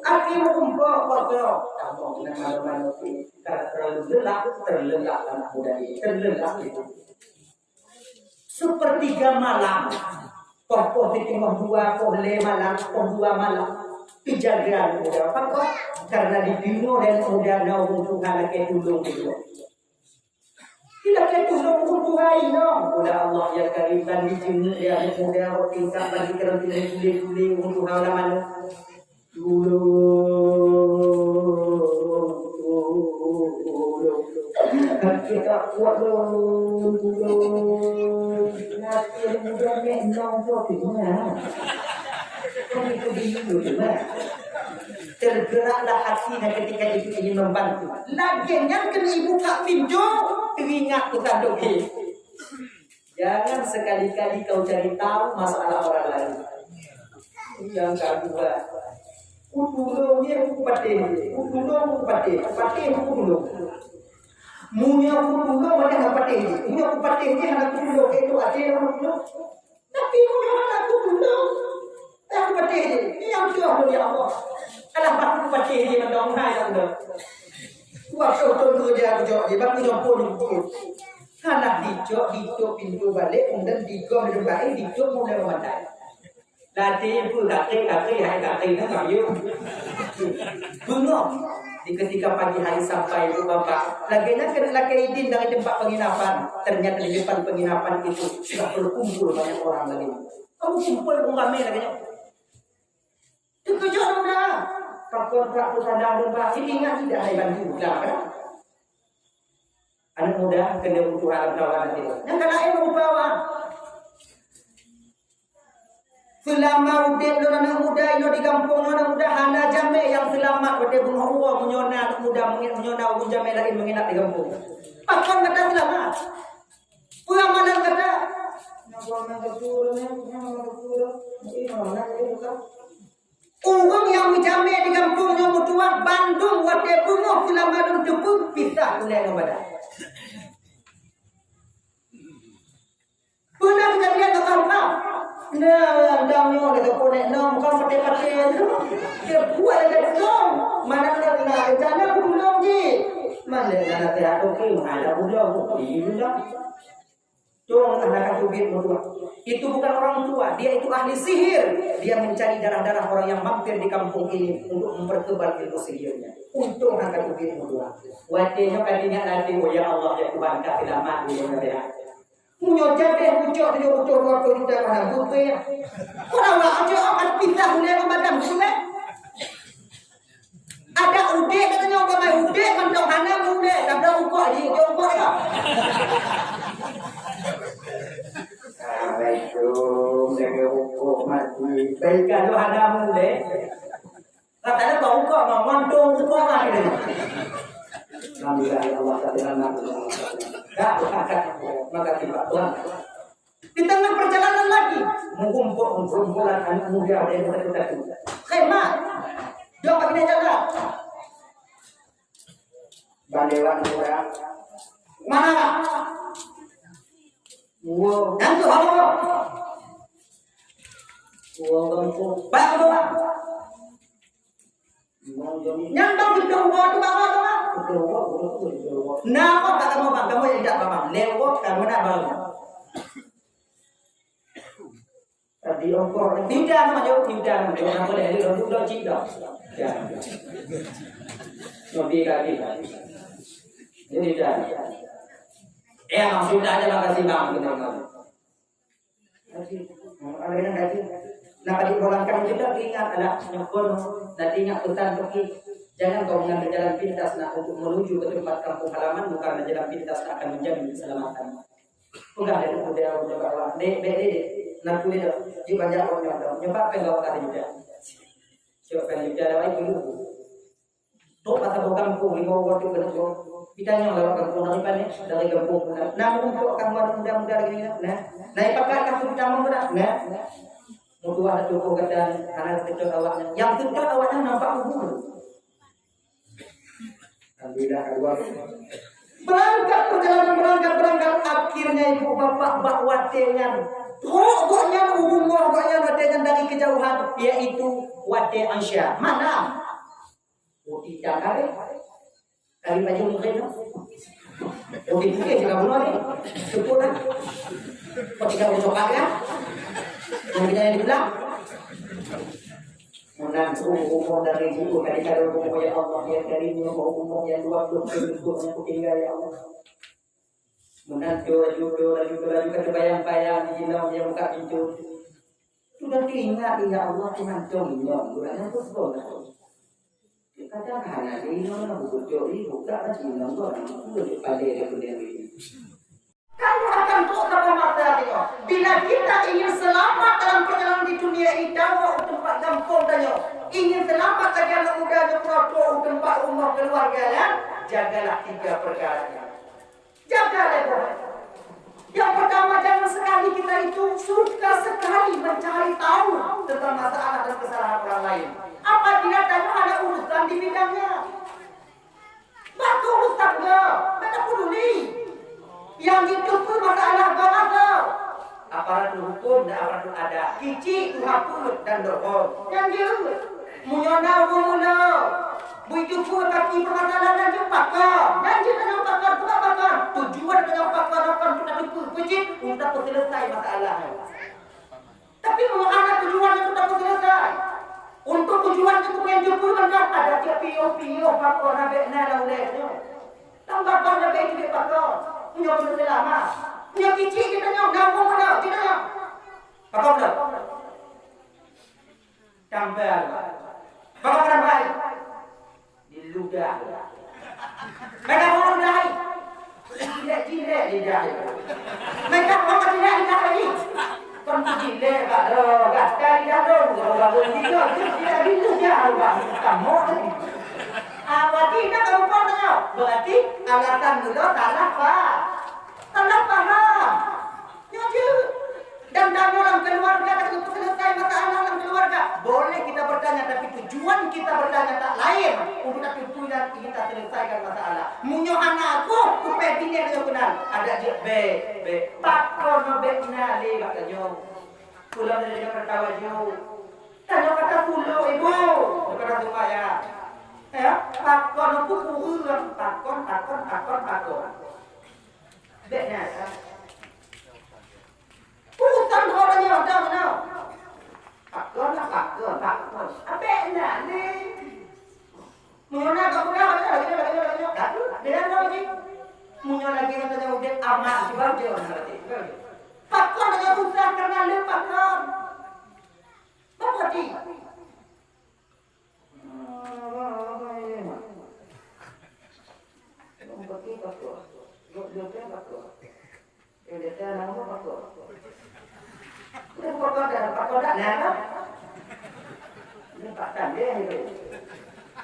Aki meukumpok kosong. Kamoe keunan malam-malam nyoe ka terlalu lelah, terlelap anak muda ini, terlelap itu. Sepertiga malam, poh-poh siteungoh dua, poh lhèe malam, poh dua malam, teujaga aneuk muda. Pakon? Karena dideungoe lé aneuk muda na ureueng tuha lakèe tulông di luwa. Ilakèe tulông keu Tuhan inong. Ulah Allah ya Karim, ban jijeungeuk lé aneuk muda rot tingkat ban jikalon tulông gulé-gulé ureueng tuha lam aneuk. Tulông, tulông. Kita kuat lom, tulông. Nanti aneuk muda mek nong tu tinggal. Kan itu dulu tu lah. Tergeraklah hatinya ketika itu ingin membantu. Lagèe nyan keuneuk ibuka pintoe, teuingat pesan Tuhan. Jangan sekali-kali kau cari tahu masalah orang lain. Nyang kedua, kutulông dia, kupatéh dia. Kutulông, kupatéh. Kupatéh, kutulông. Meunyoe kutulông, hana kupatéh dia. Meunyoe kupatéh dia, hana kutulông. Itu artinya kutulông. Tapi meunyoe hana kutulông, dah kupatéh dia. Nyang tuah pun ya Allah. Alah, bah kupatéh dia, mandong hai tak ada. Waktu tu kerja aku jawab dia, baru jawab pun. Hana dicok, dicok pintu balik, kemudian digom di tempat lain, dicok mulai memadai. Latih pun kaki, kaki, hai kaki, kan kaki. Bengong. Di ketika pagi hari sampai ibu bapak, lagèe nyan keuneuk lakèe idin dari tempat penginapan. Ternyata di depan penginapan itu sudah berkumpul banyak orang lagi. Kamu kumpul ureueng ramè lagèe nyan. Teukeujot muda. Pakon prak peusadang domba, ingat tidak hai bantu, lah, kan? Aneuk muda keuneuk butuh alam kawan nanti. Nyang ka laén meubawa. Seulama udép lôn aneuk muda inoe di gampông nyoe, aneuk muda hana jamé nyang seulamat watèe beungoh uroe meunyoe na aneuk muda meungiat, meunyoe na ureueng jamé laén meungiat di gampông. Pakon gata seulamat? Peue amalan gata? Ureueng nyang meujamé di gampông nyoe meutuah bandum watèe beungoh seulama lôn teupeu pisah ulèe ngon badan. Peue na keujadian ngon kah? Nah, dang nyoe lagèe po nèk nong, bukan patéh-patéh. Dia buat lagèe tulông. Mana na, na rencana tulông jih. Mana na nasihat, oke, mana tulông. Iya. Dong anak teubiet meutuah. Itu bukan orang tua, dia itu ahli sihir. Dia mencari darah-darah orang yang mampir di kampung ini untuk mempertebal ilmu sihirnya. Untung anak teubiet meutuah. Watèe nyoe ka ingat nanti, oh ya Allah, ya Tuhan, ka seulamat dia. Meunyoe jadeh pucok tujoh ploh dua ploh juta ka na bupe. Kok awak aja akan pisah ulèe ngon badan bupe? Ada udép, katanya orang mai udép, mantong hana udép. Tapi rukok ji, dia rukok ya. Assalamualaikum, jaga rukok mati. Baik, kalau hana udép. Katanya bau kok, mantong rukok mati. Alhamdulillah, ya Allah, tak ada anak. Tak, tak, tak. Maka tiba Tuhan. Di tengah perjalanan lagi, mengumpul-kumpul anak muda dari muda-muda. Hemat. Dia pakai jalan. Bandewan muda. Mana? Wow. Yang tu, halo. Ureueng gampông. Bak kamoe, bak. Nyang bang siplôh uroe tu bak kamoe, bak. Nah, kok bak kamoe, bang? Kamoe nyang jak, bang. Lhèe uroe, kamoe na baru. Tapi ongkot, tidak nama jauh, tidak nama jauh. Nama boleh, dia duduk dah cik dah. Ya. Lebih lagi. Jadi dah. Ya, maksudnya aja makasih, bang. Ada yang gaji. Nah, kalau diulangkan juga, ingat, alah, nyokot, nanti ingat pesan untuk ki-, jangan kau mengambil jalan pintas nak untuk menuju ke tempat kampung halaman, bukan jalan pintas nak akan menjamin keselamatan. Peugah lé teungku dia, uroe nyoe bak awak, "Dek, dek, dek, dek, na keu lé dok, jeuet bajak awak nyoe dok, nyoe pat péng awak ka teujuta." Cok péng juta lewat itu. Trok masa boh gampông, lima uroe tu keuneuk boh. Ditanyong lewat gampông, dari mana? Dari gampông pula. Namun untuk kamu ada muda-muda lagi ni, nah. Nah, ipakat ka sejuta meunan, nah. Meutuah tu kata, hana seutôt awaknya. Nyang seutôt awaknya nampak ubur. Alhamdulillah, keluar. Berangkat perjalanan, berangkat, berangkat. Akhirnya ibu bapak bak watèe nyan. Trok gobnyan u rumoh gobnyan watèe nyan dari kejauhan, yaitu watèe Isya. Mana? Putih cakar, eh? Kali baju mungkin tu. Putih-putih juga bunuh ni. Syukur lah. Kau tinggal bercoklat kan? Yang kita yang dibilang. Meunan umur dari guru tadi, kalau umur ya Allah, ya Karim, ya Allah, umur yang dua puluh tahun untuk yang kutinggal, ya Allah. Meunan tu laju, tu laju, tu laju, kata bayang-bayang di jinoe dia buka pintu. Sudah teringat, ya Allah, Tuhan tolong, bulan yang tu sekolah. Kadang hana di jinoe, buka jok, buka lah jinoe, buka, buka, buka, buka, buka, buka. Kamu akan trok saboh masa tengok. Bila kita ingin selamat dalam perjalanan di dunia ini, dawa u teumpat gampông tanyoe. Ingin selamat lagi aneuk muda nyoe, peurunoe u teumpat rumoh keluarga nyan, jagalah tiga perkara nyoe. Jaga lé boh. Yang pertama, jangan sekali kita itu suka sekali mencari tahu tentang masalah dan kesalahan orang lain. Apabila tanyoe hana urusan di bidangnya. Bak urusan geuh, bèk tapeduli. Nyang jiteupeue masalah bangsa, aparatur hukum dan aparatur adat, kicik tuha peuet dan dohon. Nyan jeuet. Meunyoe na ureueng meulo, beujiteupeue kaki peumasalahan nyan jeuet pakon. Nyan jeuet tanyoe pakon, peugah pakon. Tujuan tanyoe pakon, pakon untuk tateupeue, peue cit, untuk tapeuseuleusoe masalah nyan. Tapi meunyoe hana tujuan nyang teutap seuleusai. Untuk tujuan nyang teutap nyang jeuet peue mantong, adak jeuet piôh-piôh pakon, abék na lam ulèe nyoe. Tambah bang abék jeuet pakon. Meunyoe beutôi seulama. Meunyoe kicik geutanyoe, na ureueng muda geutanyoe. Pakon beutôi. Tambah. Pakon tambah. Di ludah. Meuka ureueng ludah hai. Jilék-jilék lidah hai. Meuka ureueng jilék lidah hai. Kon jilék bak droe, gata lidah droe, ureueng baru tiga, jilék di ludah, ureueng kamoe tadi. Ah, berarti ingat kamu paham tak? Berarti alasan mula salah faham. Salah faham. Nyoe jeuet. Dan tanyoe lam keluarga, tanyoe seuleusai masalah lam keluarga. Boleh kita bertanya, tapi tujuan kita bertanya tak lain. Untuk tapi tujuan kita selesaikan masalah. Meunyoe hana aku, supaya bini tanyoe kenal. Adak jeuet bèk, bèk. Pakon bèk na lé bak tanyoe. Pulang dari Jakarta baju. Tanyoe kata pulo, ibu. Kata supaya. Ya, pakon aku kurang. Pakon, pakon, pakon, pakon. Bèk na. Urusan droe nyoe dah meunan. Pakon lah, pakon, pakon. Abéh na lé. Meunyoe na ka peugah, lagèe nyoe, lagèe nyoe, lagèe nyoe. Dah tu, dia dah tahu je. Meunyoe lagèe nyoe, tanya udép amat, sebab dia orang ngerti. Pakon lagèe susah, karena le pakon. Apa ti?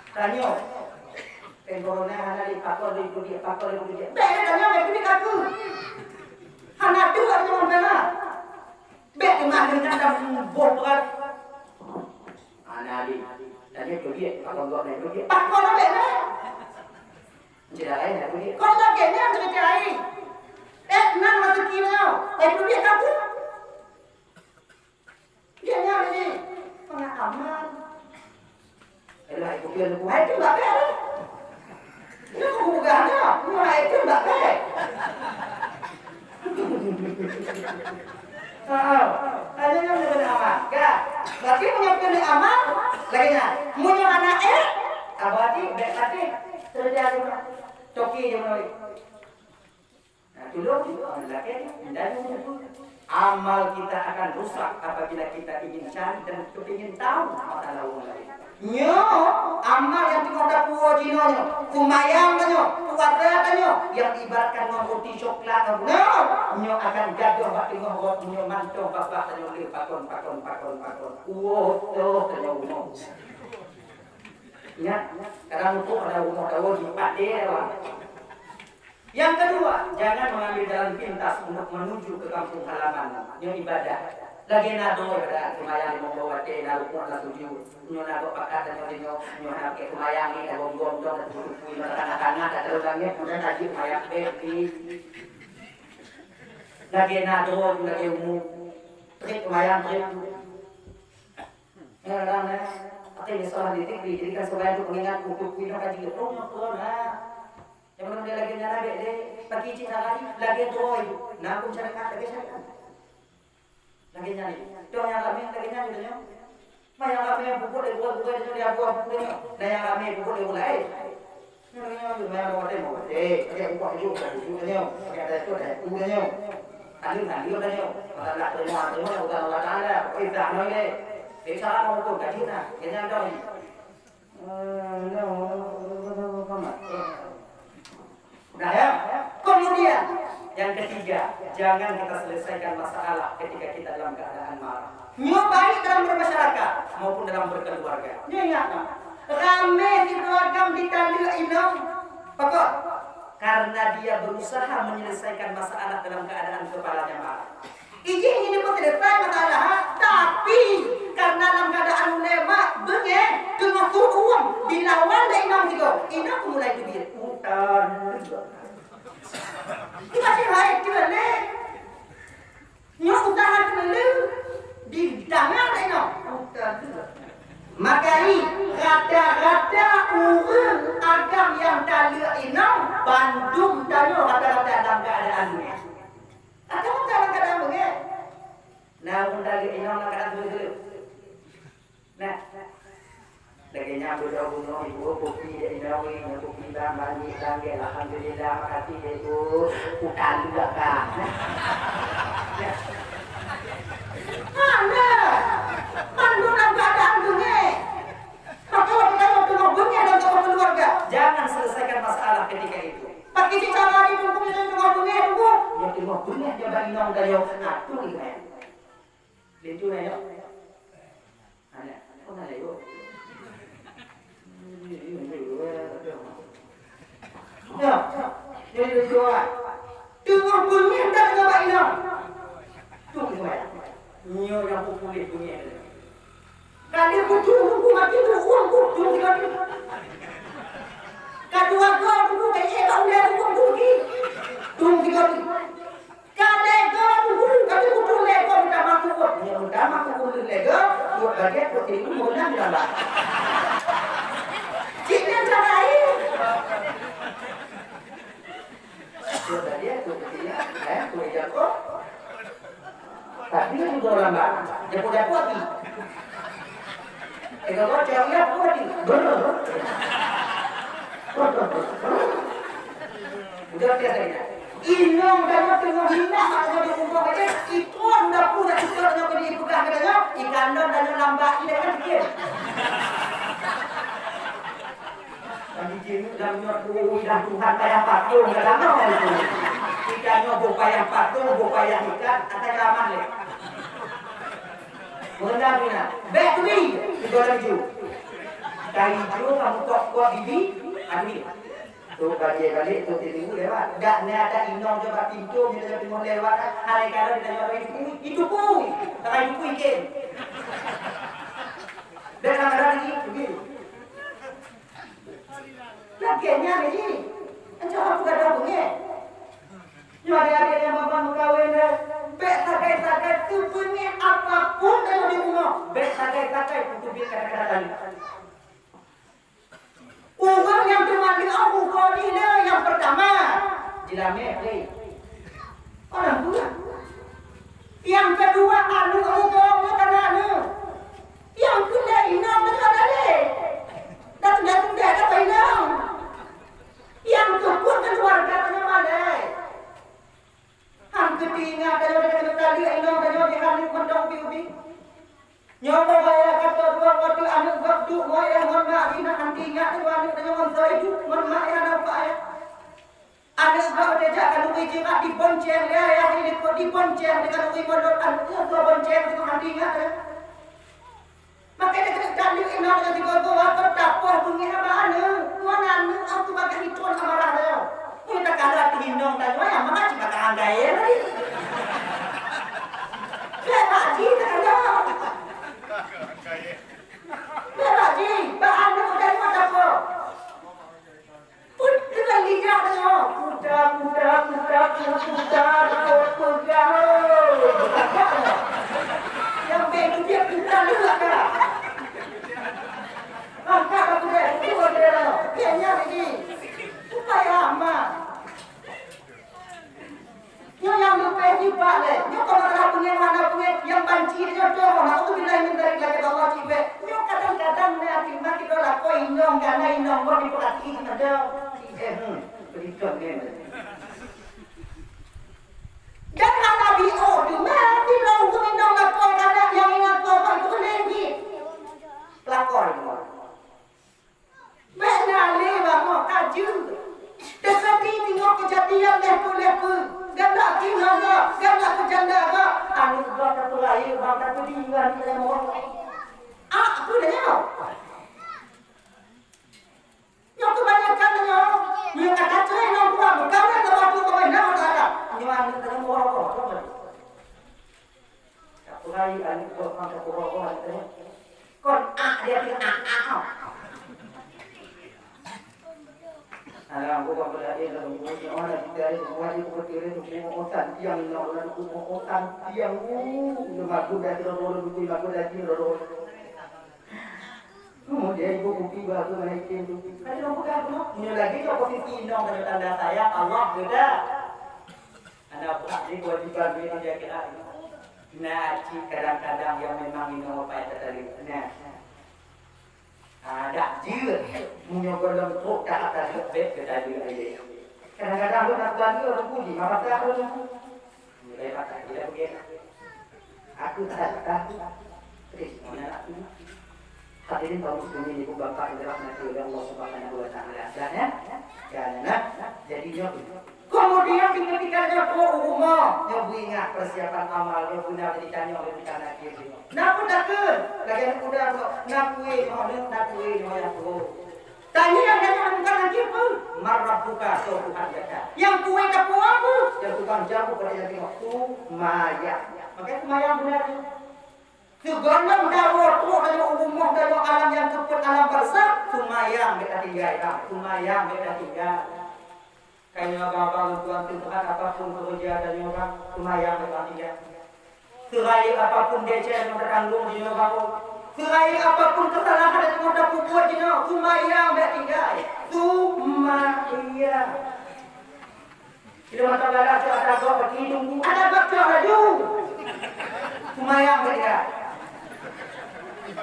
Tanyoe. Péng corona hana lé pakon, lé kudiek, pakon, lé kudiek. Bèk lé tanyoe, bèk kudiek aku. Hana tu aku orang sana. Bèk teuma deungon dah boh brat. Hana lé. Tadi tu dia, pakon buat main tu dia. Pakon abéh na. Cedera lain dah tu dia. Kon lagèe nyan cerita lain. Eh, nan rezeki nyoe. Eh, tu dia kata. Dia nyan ni. Heeh. Hanya nyoe keuneuk amal. Ka. Berarti meunyoe keuneuk amal, lagèe nyan. Meunyoe hana ék, ah, berarti bèk patéh keureuja jih. Toke jih meunyoe. Nah, tulông, lagèe nyan. Amal kita akan rusak apabila kita ingin cari dan kepingin tahu masalah orang lain. Nyoe amal nyang teungoh tapuwoe jinoe nyoe, seumayang tanyoe, puasa tanyoe, nyang diibaratkan ngon ruti coklat nyoe, nyoe akan gadôh bak teungoh rot nyoe mantong babah tanyoe lé pakon, pakon, pakon, pakon. Woe toh tanyoe rumoh. Nyan, kadang muphom ada rumoh tawoe jipatéh awak. Yang kedua, jangan mengambil jalan pintas untuk menuju ke kampung halaman. Nyoe ibadah. Lagèe na droe ibadah, seumayang limong boh watèe, na rukuk, na sujud. Nyoe na gob pakat, nyoe, nyoe, nyoe na pakai seumayang ni, na gom-gom, nyoe na tuju-tuju, nyoe na tangah-tangah, na dalam langèt, nyoe na jeuet seumayang bèk di. Lagèe na droe, lagèe umu. Trép seumayang, trép. Nyoe kadang, eh, pakai misalah di T V, jadikan seumayang tu pengingat untuk pindah kaji. Oh, nyoe pun, ha. Nyang meunang lagèe nyan, bèk deh, bagi cit cara lagèe droe, na huköm syariat, lagèe syariat. Lagèe nyan lé. Toh nyang ramè lagèe nyan geutanyoe. Ma nyang ramè peubuet lé gurèe-gurèe tanyoe, lé abu-abu tanyoe. Na nyang ramè peubuet lé ureueng laén. Nyoe tanyoe lagèe meubatèe, meubatèe. Pakai upah ijuk, upah ijuk tanyoe. Pakai adat ijuk, adat ijuk tanyoe. Alim, alim tanyoe. Masalah terima, terima, urusan Allah Taala. Pokoknya dah nyoe lé. Bicara mau huköm, kaji na. Lagèe nyan toh. Nah, ya. Kemudian, yang ketiga, jangan kita selesaikan masalah ketika kita dalam keadaan marah. Nyoe baik dalam bermasyarakat maupun dalam berkeluarga. Nyoe ingat, nah. Ramè sidroe agam ditaleuek inong. Pakon? Karena dia berusaha menyelesaikan masalah dalam keadaan kepalanya marah. Ijih nyan jipeuseuleusoe masalah, tapi karena lam keuadaan ulèe mak beungèh teungoh tueng dilawan lé inong sigoe, inong mulai teubiet. Utan. Masih hai teuleu. Nyoe usaha teuleu didangar lé inong. Utan. Maka i rata-rata ureueng agam nyang taleuek inong bandum tanyoe rata-rata dalam keuadaan beungèh. Atau dalam keadaan beungèh. Nah, mun lagèe inong lam keadaan beungèh. Nah. Lagèe nyan beudôh bunoe ibu kopi dek inong, inong kopi bang, mandi bang, alhamdulillah, makasih dek ibu. Utang juga kan. Hana. Bandum dalam keadaan beungèh. Maka kita yang tengah beungèh dan tengah keluarga, jangan selesaikan masalah ketika itu. Pakai cara di tunggu, yang tengah beungèh, tunggu. Yang tengah beungèh, dia bagi nong kayu. Nah, tu dia. Lintu na, yuk. Ada. Kok ada, yuk? Ya, jadi lintu, ah. Tengah beungèh dan tengah bak inong. Tu dia. Nyoe nyang populer beungèh. Ka lheueh kutu buku mati buku buku tung tiga tu. Ka dua dua buku ka lheueh ka ulèe buku buku lagi. Tung tiga tu. Ka lheueh ka buku ka lheueh kutu lheueh ka minta maaf buku. Nya minta maaf buku lheueh lheueh ka buat bagian buat diri buku menang di dalam. Cik nyan cara lain. Buat bagian buat diri, eh, buat jago. Tapi kan juga orang bang, jago-jago lagi. Tengok bocor, iya, apa lagi? Brr. Udah biasa ya. Inong dan teungoh minah maksudnya di rumah aja, itu udah punya suka dengan beli pegang katanya, ikan dan dan lambat ini kan sikit. Bagi jin lam nyoe, ui, dah Tuhan payah patung, dah lama itu. Kita nyoe boh payah patung, boh payah ikat, atai ka aman lé. Meureundang Mina. Bèk turi, tiga lam ju. Dari ju kamu kok-kok bibi, adu ni. Tu bajèe balek, tu tiga lewat. Dak na ada inong coba pintu, bila teungoh lewat, hai kalau dia tanya itu kui, itu kui. Tak itu kui ke. Dak ada lagi, begitu. Lagèe nyan lagèe. Ancok aku gadôh beungèh. Nyoe adék-adék nyang babah meukawen deh, bèk sagai-sagai teubeungèh apapun dalam di rumoh. Bèk sagai-sagai peuteubiet kata-kata tali. Ureueng nyang teuma leu'oh uroe jih le nyang peurtama, jilamèe lé. Orang tua. Ingat tanyoe, tanyoe taleuek inong tanyoe jihan mantong ubi-ubi. Nyoe bak ayah ka trok dua watèe aneuk gob duek ngon ayah ngon mak jih, na han teuingat tanyoe aneuk tanyoe ngon soe duek ngon mak ayah na upat ayah. Aneuk gob watèe jak khanuri jirat dibonceng lé ayah, di likot dibonceng, di khanuri mulod aneuk nyoe bonceng, tanyoe han teuingat tanyoe. Makanya keuneuk taleuek inong nyoe sigoe-goe, kon tapoh beungéh haba aneuk. Ngon aneuk, aku bagaih iton amarah nyoe. Meunyoe takalon ateueh inong tanyoe, ya, maka cit bak keuhanggaya tadi. Bèk bak jih takalon. Bèk bak jih, bak aneuk tanyoe tapoh. Peuet keunan lidah tanyoe. Kuda, kuda, kuda, kuda, kuda, kuda. Nyang bèk dubiet kuda leuek ka. Angkat bak kuda, kuda, kuda. Nyan lagi. Supaya aman. Nyoe nyang leubeh jiba lé. Nyoe kon masalah beungéh hana beungéh, nyang banci nyoe toh. Naudzubillah min dzalik, lagèe Allah cit bèk. Nyoe kadang-kadang na hati mati droe lakoe inong, ka na inong ngon dipeurati mantong. Eh, hmm, beutôi nyan. Dan hana B O teuma, sidroe ureueng inong lakoe ka na nyang ingat keu Allah itu lenggi. Lakoe inong. Bèk na lé bangoh ka jeuet. Teukeudi teungoh keujadian lhèe peue-lhèe peue, galak keunoe gob, galak keu janda gob, aneuk gob ka peurayeuk bang ka peudingan ilèe meurunoe. Ah, peue lagèe nyoe? Nyoe keubanyakan nyoe, meunyoe ka tacré ngon tuha, meukawen sama tu pemain nama tak ada. Nyoe aneuk tanyoe meurunoe gob. Tapeurayeuk aneuk gob, han tapeurayeuk aneuk tanyoe. Kon ak dia tu ak, ak, ak. Alah, aku bukan berada dalam rumah, orang kita ada semua di rumah dia, semua orang tiang, orang rumah orang tiang. Uh, dia bagus dah, dia orang buku bagus dah, dia orang. Kemudian ibu kupi baru mana itim tu. Ada orang pegang tu. Punya lagi tu posisi inong ada tanda sayang Allah beda. Aneuk brat ni kewajiban duit di akhirat. Na cit kadang-kadang nyang memang inong payah tataleuek. Nah. Ah, dak jeuet. Meunyoe gohlom trok dak tataleuek bèk geutaleuek lé. Kadang-kadang lôn na keluarga lôn puji, maka tak lôn. Mulai patah tidak begini. Aku tak tahu. Terus mana nak tu? Hadirin kaum muslimin, ibu bapak yang dirahmati oleh Allah Subhanahu wa taala. Dan, ya, dan, nah, jadinya Keumudian, di ketika nyoe trok u rumoh, nyoe beuingat peusiapan amal, nyoe beuna jadi tanyong lé bukan lagèe nyoe. Na peue takheun? Lagèe aneuk muda nyoe, na kué nyoe, na kué nyoe nyang trok. Tanyong nyang bukan lagèe peue? "Man rabbuka?" Soe Tuhan gata? Nyang kué ka peue? Nyang tukang jaweueb pada nyang teurimong, seumayang. Maka seumayang beuna. Sigohlom dawoe trok tanyoe u rumoh, tanyoe alam nyang keupeuet, alam barzakh, seumayang bèk tatinggai, bang. Seumayang bèk tatinggai. Tanyoe bang-bang lôn tuan Tuhan, apapun keureuja tanyoe bang, seumayang bèk tatinggai. Seurayeuk apapun desya nyang tatanggong jinoe bang, seurayeuk apapun keusalahan nyang tapeubuet jinoe, seumayang bèk tinggai. Seumayang. Bila mantong galak cok ata gob bak tunggu, ata gob cok laju. Seumayang bèk tinggai.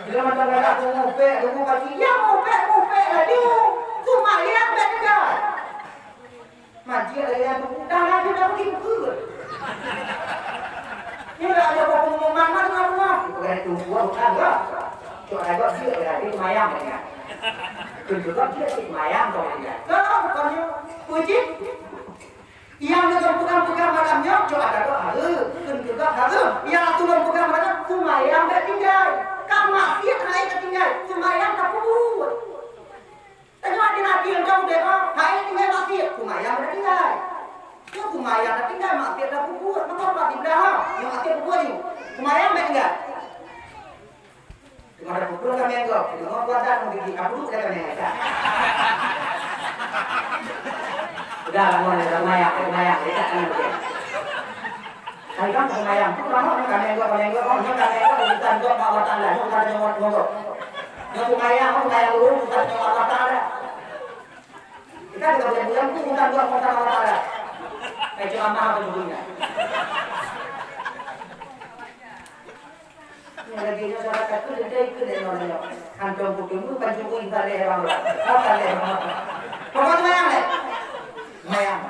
Bila mantong galak mupèk, tunggu bak, ya mupèk, mupèk laju. Seumayang bèk tinggai. Manjeuet lagèe nyan tunggu, dah laju dah beugitu. Nyoe dah ada pengumuman mana-mana. Bukan tunggu, bukan lah. Cok ata gob jeuet lagi, seumayang bèk tinggai. Cok ata gob jeuet, seumayang bèk tinggai. Lah, bukannya. Puji. Nyang lôn peugah-peugah malam nyoe, cok ata gob hareuem, kheun keu gob hareuem. Nyang lôn peugah malam nyoe, seumayang bèk tinggai. Ka maksiat hana tatinggai, seumayang tapeubuet. Tanyoe adil-adil, tanyoe udép, hai tinggai maksiat, seumayang bèk tinggai. Nyoe seumayang tatinggai, maksiat tapeubuet, maka maksiat dah, nyoe maksiat peubuet nyoe. Seumayang bèk tinggai. Cuma ada pukul kami yang gop, cuma mau kuat dah, mau gigi, aku dulu dah kami yang gop. Udah lah, mau dah, lumayan, lumayan, dekat kan, dekat. Hai bang, kami yang gop, kami yang gop, kami yang gop, kami yang gop, urusan gop, Allah Taala, urusan gop, gop. Yang kami yang, kami yang dulu, urusan gop, Allah Taala. Kita juga boleh bilang, urusan gop, urusan Allah Taala. Kayak ceramah apa judulnya? Nyan lagèe nyoe cara takheun, lagèe ikheun lé nyoe, lé nyoe. Hantom kuteumé pancuri bak lé ureueng. Bak lé ureueng. Pokok seumayang lé. Seumayang.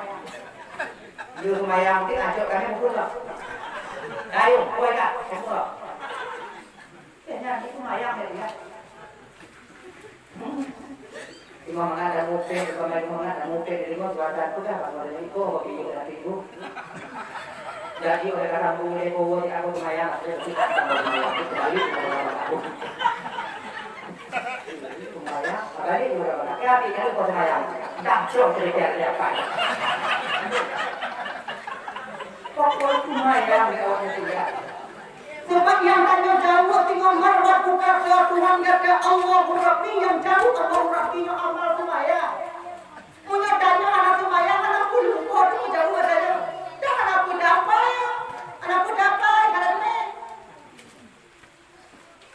Yue seumayang ti acok kami mukul lah. Ayo, koi dah, semua. Eh, nyan itu mayang ya, ya. Imam mangat dan mupin, imam mangat dan mupin, di lima tuan dan pegang, kalau ada iko, bagi iko dan ibu. Jadi oleh kata bu, oleh kowo di aku seumayang, aku kembali kepada aku. Seumayang, balik kepada aku. Ya, tapi kalau kau seumayang, dah cok cerita siapa? Pokok seumayang di awak itu ya. Sebab nyang tanyoe jaweueb teungoh marwah buka keu Tuhan gata, Allahu Rabbi, nyang jaweueb Allahu Rabbi nyoe amal seumayang. Meunyoe tanyoe hana seumayang, hana peue lumpoh teujaweueb tanyoe. Dah hana peue dapai, hana peue dapai, hana teumé.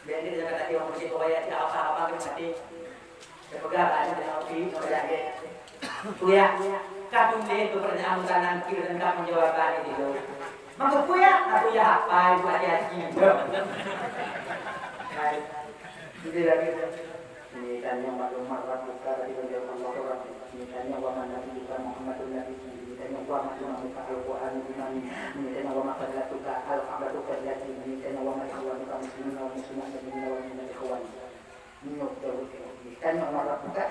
Biasa kita kata tiwang mesti kebaya, tidak apa-apa, kita mati. Teupeugah bak aneuk nyoe pih nyoe lagèe, "Kuya, ka tuléh keu peureunyahan meutanang keu lengkap jawaban nyoe." Maka kuya, aku ya hafai, aku hati-hati. Hai. Jadi lagi. Ini tanya maklumat buka dari Allah orang. Ini tanya wa man nabi kita Muhammadun nabi. Ini tanya wa man nabi kita Al-Quran imami. Ini tanya wa ma fadlatuka al-fadlatuka allati. Ini tanya wa ma ikhwanuka muslimin wal muslimat dan ini wa min ikhwan. Nyoe beutôi. Tanya Allah Rabbuka.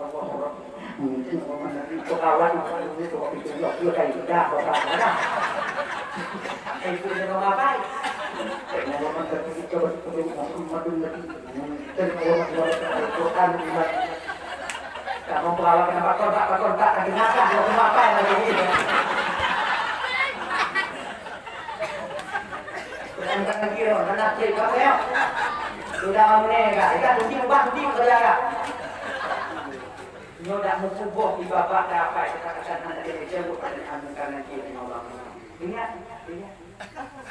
Allah Rabbi. Mungkin Allah Nabi pegawai itu waktu itu dia kaya dah bapak mana? Itu dia mau ngapain? Tanya Allah Nabi kita betul Muhammadun Nabi. Mungkin Allah Nabi Al-Quran iman. Kamu pegawai kenapa kau tak kau tak dengarkan dia mau ngapain lagi? Bukan, bukan kira, anak cik, apa ya? Sudah menega, ikan budi ubah budi kerja. Nyoe dak meutuboh di babah dapai kata-kata hana dijaweueb oleh aneuk aneuk cik nyoe bang. Ingat, ingat.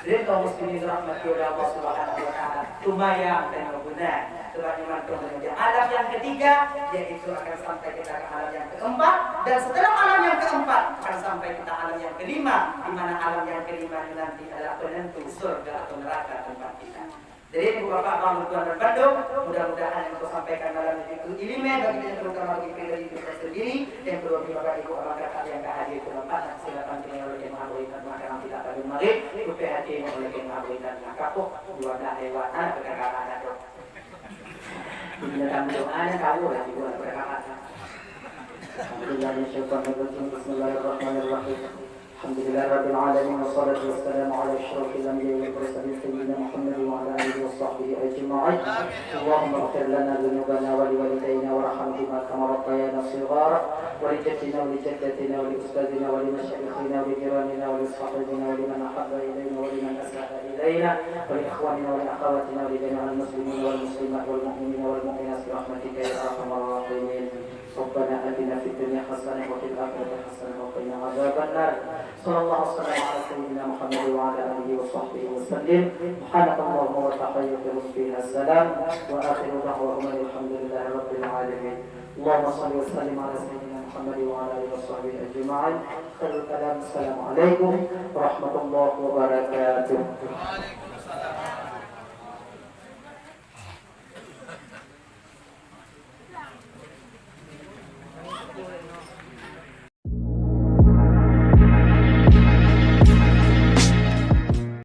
Ridho muslimin rahmati oleh Allah Subhanahu wa Taala. Seumayang dan beuna. Sebab iman tu menuju alam yang ketiga, yaitu akan sampai kita ke alam yang keempat, dan setelah alam yang keempat akan sampai kita alam yang kelima, di mana alam yang kelima ini nanti adalah penentu surga atau neraka tempat kita. Jadi, ibu bapak, abang, tuan dan bandum, mudah-mudahan yang saya sampaikan malam ini itu ileumèe bagi kita, terutama bagi pribadi kita sendiri, dan kedua bagi bapak ibu abang kakak yang ka hadir ke tempat, dan silakan tinggal oleh jemaah berikan makanan tidak pada mari, supaya hati oleh jemaah berikan makapoh, dua dah lewat, anak berkata ada tu. Bila kamu doa, ada tahu lah ibu anak berkata. Alhamdulillah, Bismillahirrahmanirrahim. الحمد لله رب العالمين، والصلاة والسلام على أشرف الأنبياء والمرسلين سيدنا محمد وعلى آله وصحبه أجمعين. اللهم اغفر لنا ذنوبنا ولوالدينا وارحمهما كما ربيانا صغارا، ولجدنا ولجدتنا ولأستاذنا ولمشايخنا ولجيراننا ولصاحبنا ولمن أحب إلينا ولمن أساء إلينا ولإخواننا ولأخواتنا ولجميع المسلمين والمسلمات والمؤمنين والمؤمنات برحمتك يا أرحم الراحمين. ربنا آتنا في الدنيا حسنة وفي الآخرة حسنة وقنا عذاب النار. صلى الله وسلم على سيدنا محمد وعلى آله وصحبه وسلم. سبحانك اللهم وتحيتهم فيها السلام. وآخر دعواهم أن الحمد لله رب العالمين. اللهم صل وسلم على سيدنا محمد وعلى آله وصحبه أجمعين. خير الكلام السلام عليكم ورحمة الله وبركاته.